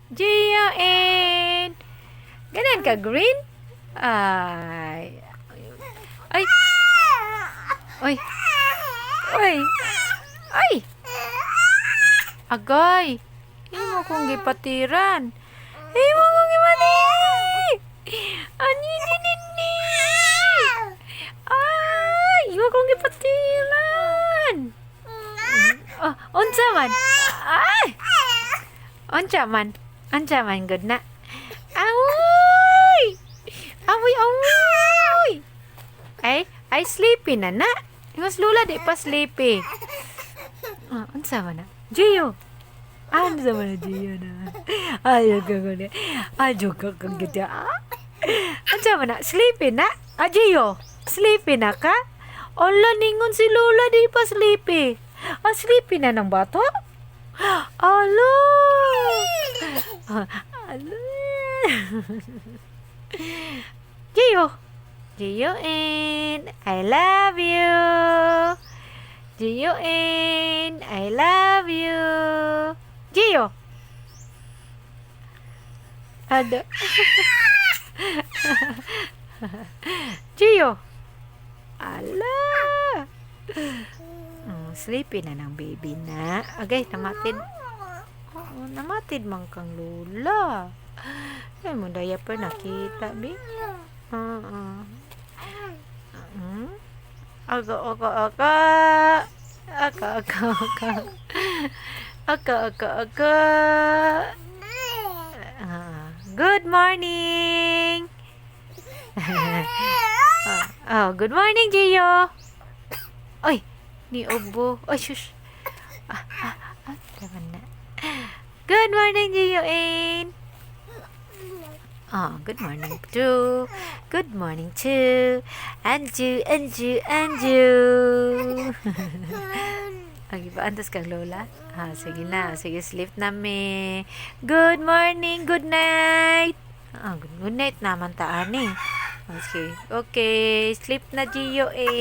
Gio in. Ganahan ka green? Ay. Ay. Oy. Oy. Ay. Agay. Imo kong gipatiran. Imo kong gipatiran. Ani ni ni ni. Ay, imo kong gipatiran. Oh, unsa man? Ay. Unsa man? Unsa man gud na? Awoy! Awoy, awoy! Ay, ay, sleepy na na. Ingon si Lola, di pa sleepy. Ah, unsa man na? Gio! Unsa man na, Gio na? Ay, ka ko na. Ay, ka kang gita. Ah. Unsa man na? Sleepy na? Ah, Gio! Sleepy na ka? Ala, ningon si Lola, di pa sleepy. Ah, sleepy na ng bata? Ala! Ah, ala! Gio! Gio in, I love you. Gio in, I love you. Gio! Ano? Gio! Ala! Oh, sleepy na ng baby na. Agay, namatid. Oo, namatid man kang Lola. Ay mo diaper nakita, bi. Oo. Aga, aga, aga. Aga, aga, aga. Aga, aga, aga. Ah, good morning. Oh, good morning, Gio. Oy, ni ubo. Oy, shush. Ah, ah, ah, tama na. Good morning, Gio Ain. Oh, good morning too. Good morning too. And you, and you, and you. Ay, paantos kang Lola? Ah, sige na. Sige, sleep na me. Good morning, good night. Ah, good night naman taan eh. Okay. Okay, sleep na, Gio eh.